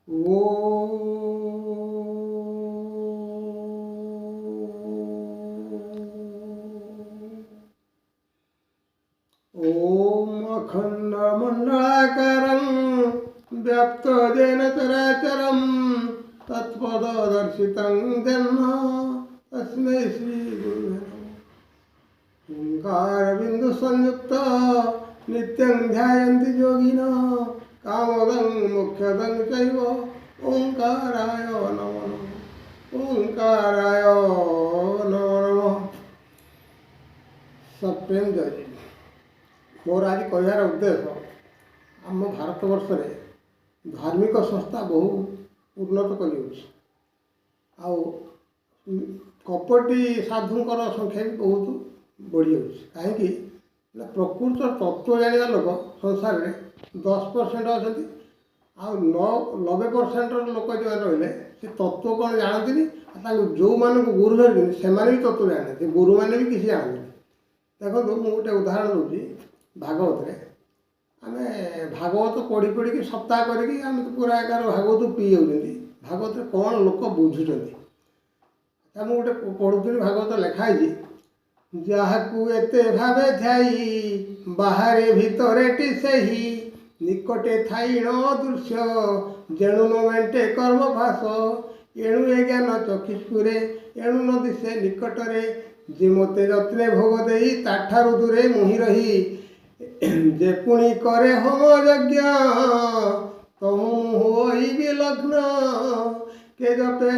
ॐ अखण्डमण्डलाकारं व्याप्त येन चराचरं तत्पददर्शितं जन्म तस्मै श्रीगुरुवे नमः। ओंकारबिन्दुसंयुक्त नित्यं ध्यायन्ति योगिनः कामदं मोक्षदं चैव ओंकाराय नमो नमः। ओंकाराय नमो नमः। ସପ୍ରେମ ଜୟ। ମୋର ଆଜି କହିବାର ଉଦ୍ଦେଶ୍ୟ, ଆମ ଭାରତବର୍ଷରେ ଧାର୍ମିକ ସଂସ୍ଥା ବହୁ ଉନ୍ନତ କରିଯାଉଛି ଆଉ କପଟି ସାଧୁଙ୍କର ସଂଖ୍ୟା ବି ବହୁତ ବଢ଼ିଯାଉଛି। କାହିଁକି ନା ପ୍ରକୃତ ତତ୍ତ୍ୱ ଜାଣିବା ଲୋକ ସଂସାରରେ 10% ଅଛନ୍ତି ଆଉ 90%ର ଲୋକ ଯେଉଁମାନେ ରହିଲେ, ସେ ତତ୍ତ୍ୱ କ'ଣ ଜାଣନ୍ତିନି। ଆଉ ତାଙ୍କୁ ଯେଉଁମାନଙ୍କୁ ଗୁରୁ ଧରିଛନ୍ତି, ସେମାନେ ବି ତତ୍ତ୍ୱ ଜାଣିନାହାନ୍ତି, ଗୁରୁମାନେ ବି କିଛି ଜାଣନ୍ତିନି। ଦେଖନ୍ତୁ, ମୁଁ ଗୋଟେ ଉଦାହରଣ ଦେଉଛି। ଭାଗବତରେ ଆମେ ଭାଗବତ ପଢ଼ି ପଢ଼ିକି ସପ୍ତାହ କରିକି ଆମେ ତ ପୁରା ଏକାର ଭାଗବତ ପିଇ ଯାଉଛନ୍ତି। ଭାଗବତରେ କ'ଣ ଲୋକ ବୁଝୁଛନ୍ତି? ତା ମୁଁ ଗୋଟେ ପଢ଼ୁଥିଲି, ଭାଗବତ ଲେଖା ହେଇଛି, ଯାହାକୁ ଏତେ ଭାବେ ଧ୍ୟାଇ ବାହାରେ ଭିତରେଟି ସେହି ନିକଟେ ଥାଇଣ ଦୃଶ୍ୟ ଯେଣୁ ନ ମେଣ୍ଟେ କର୍ମ ଫାସ ଏଣୁ ଏ ଜ୍ଞାନ ଚକ୍ଷୁରେ ଏଣୁ ନ ଦିଶେ ନିକଟରେ। ଯେ ମୋତେ ଯତ୍ନେ ଭୋଗ ଦେଇ ତାଠାରୁ ଦୂରେ ମୁହିଁ ରହି ଯେ ପୁଣି କରେ ହୋମ ଯଜ୍ଞ ତହୁ ମୁଁ ହୋଇବି ଲଗ୍ନ। କେ ଜପେ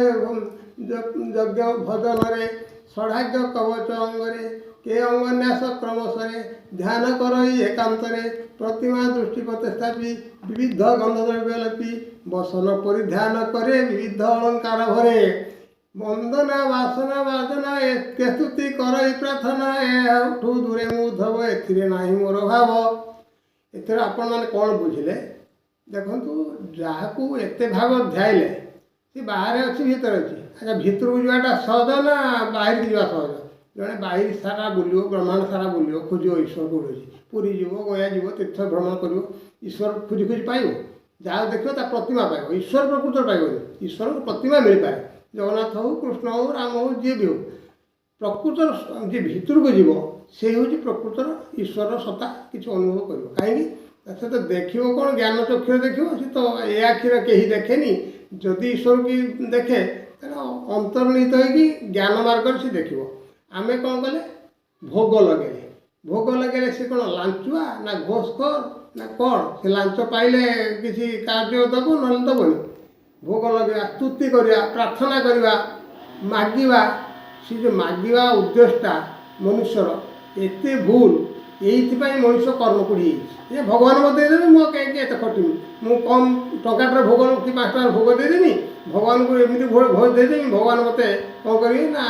ଯଜ୍ଞ ଭଜନରେ ଷଡ଼ାଙ୍ଗ କବଚ ଅଙ୍ଗରେ କେ ଅଙ୍ଗନ୍ୟାସ କ୍ରମଶରେ ଧ୍ୟାନ କରଇ ଏକାନ୍ତରେ ପ୍ରତିମା ଦୃଷ୍ଟି ପ୍ରତିସ୍ଥାପି ବିବିଧ ଗନ୍ଧ ଦ୍ରବ୍ୟ ଲେପି ବସନ ପରିଧାନ କରେ ବିବିଧ ଅଳଙ୍କାର ଭରେ ବନ୍ଦନା ବାସନା ବାଜନା କେ ସ୍ତୁତି କରଇ ପ୍ରାର୍ଥନା ଏଠୁ ଦୂରେ ମୁଁ ଉଦ୍ଧବ ଏଥିରେ ନାହିଁ ମୋର ଭାବ। ଏଥିରେ ଆପଣମାନେ କ'ଣ ବୁଝିଲେ? ଦେଖନ୍ତୁ, ଯାହାକୁ ଏତେ ଭାବ ଧ୍ୟାଇଲେ ସେ ବାହାରେ ଅଛି, ଭିତରେ ଅଛି। ଆଚ୍ଛା, ଭିତରକୁ ଯିବାଟା ସହଜ ନା ବାହାରିକି ଯିବା ସହଜ? ଜଣେ ବାହିର ସାରା ବୁଲିବ, ବ୍ରହ୍ମାଣ୍ଡ ସାରା ବୁଲିବ, ଖୋଜିବ ଈଶ୍ୱର କେଉଁଠି ଅଛି। ପୁରୀ ଯିବ, ଗୟା ଯିବ, ତୀର୍ଥ ଭ୍ରମଣ କରିବ, ଈଶ୍ୱର ଖୋଜି ଖୋଜି ପାଇବ? ଯାହା ଦେଖିବ ତା ପ୍ରତିମା ପାଇବ, ଈଶ୍ୱର ପ୍ରକୃତରେ ପାଇବନି। ଈଶ୍ୱରଙ୍କ ପ୍ରତିମା ମିଳିପାରେ, ଜଗନ୍ନାଥ ହଉ, କୃଷ୍ଣ ହଉ, ରାମ ହଉ, ଯିଏ ବି ହଉ। ପ୍ରକୃତର ଯିଏ ଭିତରକୁ ଯିବ, ସେ ହେଉଛି ପ୍ରକୃତର ଈଶ୍ୱରର ସତ୍ତା କିଛି ଅନୁଭବ କରିବ। କାହିଁକି ନା ସେ ତ ଦେଖିବ କ'ଣ? ଜ୍ଞାନ ଚକ୍ଷୁରେ ଦେଖିବ? ସେ ତ ଏ ଆଖିରେ କେହି ଦେଖେନି। ଯଦି ଈଶ୍ୱରକୁ ଦେଖେ, ତାହେଲେ ଅନ୍ତର୍ନିହିତ ହେଇକି ଜ୍ଞାନ ମାର୍ଗରେ ସେ ଦେଖିବ। ଆମେ କ'ଣ କଲେ? ଭୋଗ ଲଗେଇଲେ। ଭୋଗ ଲଗେଇଲେ ସେ କ'ଣ ଲାଞ୍ଚୁଆ ନା ଘୋଷଖୋର ନା କ'ଣ? ସେ ଲାଞ୍ଚ ପାଇଲେ କିଛି କାର୍ଯ୍ୟ ଦେବ, ନହେଲେ ଦେବନି। ଭୋଗ ଲଗେଇବା, ସ୍ତୁତି କରିବା, ପ୍ରାର୍ଥନା କରିବା, ମାଗିବା, ସେ ଯେଉଁ ମାଗିବା ଉଦ୍ଦେଶ୍ୟଟା ମନୁଷ୍ୟର ଏତେ ଭୁଲ। ଏଇଥିପାଇଁ ମଣିଷ କର୍ମକୁଢ଼ି ହେଇଛି। ଏ ଭଗବାନ ମୋତେ ଦେଇଦେବେ, ମୁଁ କାହିଁକି ଏତେ ଖଟିବି? ମୁଁ କମ୍ ଟଙ୍କାଟାର ଭୋଗ କି 5 ଟଙ୍କାର ଭୋଗ ଦେଇଦେବି, ଭଗବାନଙ୍କୁ ଏମିତି ଭୋଗ ଦେଇଦେବି, ଭଗବାନ ମୋତେ କ'ଣ କରିବେ ନା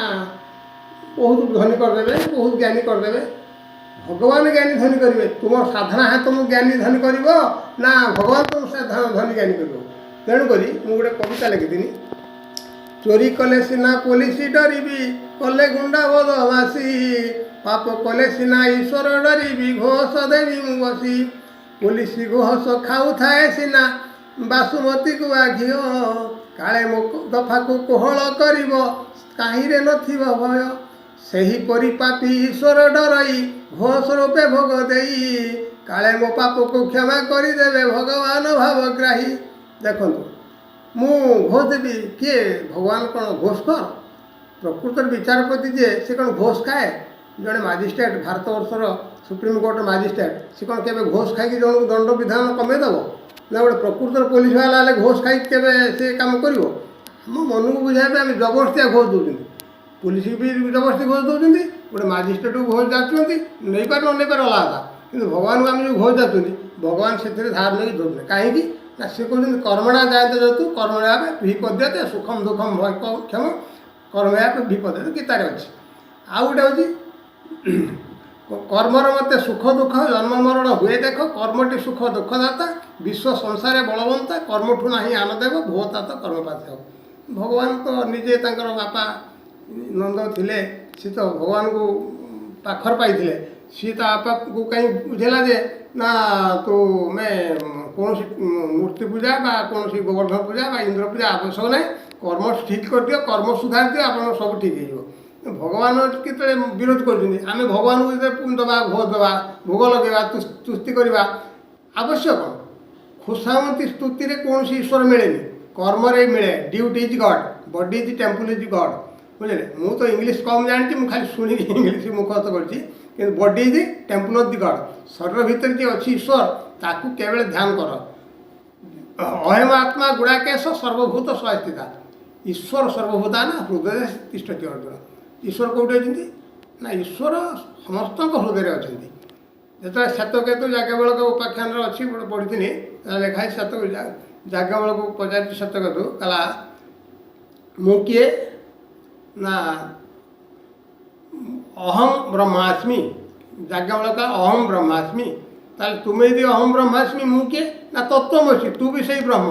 ବହୁତ ଧନୀ କରିଦେବେ, ବହୁତ ଜ୍ଞାନୀ କରିଦେବେ। ଭଗବାନ ଜ୍ଞାନୀ ଧନୀ କରିବେ? ତୁମର ସାଧନା ହିଁ ତୁମକୁ ଜ୍ଞାନୀ ଧନୀ କରିବ ନା ଭଗବାନ ତୁମକୁ ଧନୀ ଜ୍ଞାନୀ କରିବ? ତେଣୁକରି ମୁଁ ଗୋଟେ କବିତା ଲେଖିଥିଲି। ଚୋରି କଲେ ସିନା ପୋଲିସ ଡରିବି, କଲେ ଗୁଣ୍ଡା ବଦମାସି, ପାପ କଲେ ସିନା ଈଶ୍ୱର ଡରିବି, ଘୋଷ ଦେବି ମୁଁ ବସି। ପୋଲିସ ଘୋଷ ଖାଉଥାଏ ସିନା ବାସୁମତୀ ଗୁଆ ଘିଅ, କାଳେ ମୋ ଦଫାକୁ କୋହଳ କରିବ କାହିଁରେ ନଥିବ ଭୟ। ସେହିପରି ପାପୀ ଈଶ୍ୱର ଡରଇ ଘୋଷ ରୂପେ ଭୋଗ ଦେଇ, କାଳେ ମୋ ପାପକୁ କ୍ଷମା କରିଦେବେ ଭଗବାନ ଭାବଗ୍ରାହୀ। ଦେଖନ୍ତୁ, ମୁଁ ଘୋଷ ଦେବି, କିଏ ଭଗବାନ କ'ଣ ଘୋଷଖୋର? ପ୍ରକୃତରେ ବିଚାରପତି ଯିଏ, ସେ କ'ଣ ଘୋଷ ଖାଏ? ଜଣେ ମାଜିଷ୍ଟ୍ରେଟ୍, ଭାରତବର୍ଷର ସୁପ୍ରିମକୋର୍ଟର ମାଜିଷ୍ଟ୍ରେଟ୍, ସେ କ'ଣ କେବେ ଘୋଷ ଖାଇକି ଜଣକୁ ଦଣ୍ଡ ବିଧାନ କମେଇଦେବ? ନା ଗୋଟେ ପ୍ରକୃତରେ ପୋଲିସ ବାଲା ହେଲେ ଘୋଷ ଖାଇକି କେବେ ସେ କାମ କରିବ? ଆମ ମନକୁ ବୁଝାଇବା ପାଇଁ ଆମେ ଜବରଦସ୍ତିଆ ଘୋଷ ଦେଉଛନ୍ତି। ପୋଲିସକୁ ବି ଜବରଦସ୍ତି ଘୋଷ ଦେଉଛନ୍ତି, ଗୋଟେ ମାଜିଷ୍ଟ୍ରେଟକୁ ଘୋଷ ଯାଚୁଛନ୍ତି। ନେଇପାରେ ନ ନେଇପାରେ ଅଲଗା କଥା, କିନ୍ତୁ ଭଗବାନଙ୍କୁ ଆମେ ଯେଉଁ ଘୋଷ ଯାଚୁଛନ୍ତି, ଭଗବାନ ସେଥିରେ ଧାର ନେଇକି ଧରୁନେ। କାହିଁକି ନା ସେ କହୁଛନ୍ତି, କର୍ମଣା ଜାୟତେ ଯତୁ କର୍ମଣ୍ୟେବାପି ବିପଦ୍ୟତେ ସୁଖମ ଦୁଃଖମ ଭୟକ୍ଷମ କର୍ମଣ୍ୟେବାପି ବିପଦ୍ୟତେ। ଗୀତାରେ ଅଛି। ଆଉ ଗୋଟେ ହେଉଛି, କର୍ମର ମତେ ସୁଖ ଦୁଃଖ ଜନ୍ମ ମରଣ ହୁଏ ଦେଖ, କର୍ମଟି ସୁଖ ଦୁଃଖ ଦାତା, ବିଶ୍ୱ ସଂସାରେ ବଳବନ୍ତା, କର୍ମଠୁ ନାହିଁ ଆନଦେବ ଭୂତାତ କର୍ମପାତ। ଭଗବାନ ତ ନିଜେ ତାଙ୍କର ବାପା ନନ୍ଦ ଥିଲେ, ସେ ତ ଭଗବାନଙ୍କୁ ପାଖରେ ପାଇଥିଲେ। ସିଏ ତା ବାପାକୁ କାହିଁ ବୁଝେଇଲା ଯେ ନା ତୁମେ କୌଣସି ମୂର୍ତ୍ତି ପୂଜା ବା କୌଣସି ଗୋବର୍ଦ୍ଧନ ପୂଜା ବା ଇନ୍ଦ୍ର ପୂଜା ଆବଶ୍ୟକ ନାହିଁ। କର୍ମ ଠିକ୍ କରିଦିଅ, କର୍ମ ସୁଧାରି ଦିଅ, ଆପଣଙ୍କ ସବୁ ଠିକ୍ ହେଇଯିବ। ଭଗବାନ କେତେବେଳେ ବିରୋଧ କରୁଛନ୍ତି? ଆମେ ଭଗବାନଙ୍କୁ ଯେତେବେଳେ ଦେବା, ଭୋଗ ଦେବା, ଭୋଗ ଲଗେଇବା, ତୁଷ୍ଟି କରିବା ଆବଶ୍ୟକ। ଖୁସାମତି ସ୍ତୁତିରେ କୌଣସି ଈଶ୍ୱର ମିଳେନି, କର୍ମରେ ମିଳେ। Duty is God, body is temple is God। ବୁଝିଲେ? ମୁଁ ତ ଇଂଲିଶ କମ୍ ଜାଣିଛି, ମୁଁ ଖାଲି ଶୁଣିକି ଇଂଲିଶ ମୁଖସ୍ଥ କରିଛି। କିନ୍ତୁ body is temple of the God। ଶରୀର ଭିତରେ ଯିଏ ଅଛି ଈଶ୍ୱର, ତାକୁ କେବେଳେ ଧ୍ୟାନ କର। ଅହମ ଆତ୍ମା ଗୁଡ଼ାକେଶ ସର୍ବଭୂତ ସ୍ଥିତା। ଈଶ୍ୱର ସର୍ବଭୂତାନାଂ ହୃଦୟ ତିଷ୍ଠତି ଅର୍ଜୁନ। ଈଶ୍ୱର କେଉଁଠି ଅଛନ୍ତି? ନା, ଈଶ୍ୱର ସମସ୍ତଙ୍କ ହୃଦୟରେ ଅଛନ୍ତି। ଯେତେବେଳେ ଶ୍ଵେତକେତୁ ଯାଜ୍ଞବଳକ ଉପାଖ୍ୟାନରେ ଅଛି, ଗୋଟେ ପଢ଼ିଥିଲି, ଲେଖା ହେଇଛି, ଶ୍ଵେତ ଯାଜ୍ଞବଳକୁ ପଚାରିଛି ଶ୍ଵେତକେତୁ, କହିଲା, ମୁଁ କିଏ? ନା, ଅହଂ ବ୍ରହ୍ମାସ୍ମି। ଯାଜ୍ଞବଳକ, ଅହଂ ବ୍ରହ୍ମାସ୍ମି। ତାହେଲେ ତୁମେ ଯଦି ଅହଂ ବ୍ରହ୍ମାସ୍ମି, ମୁଁ କିଏ? ନା, ତତ୍ତ୍ୱମସି, ତୁ ବି ସେଇ ବ୍ରହ୍ମ।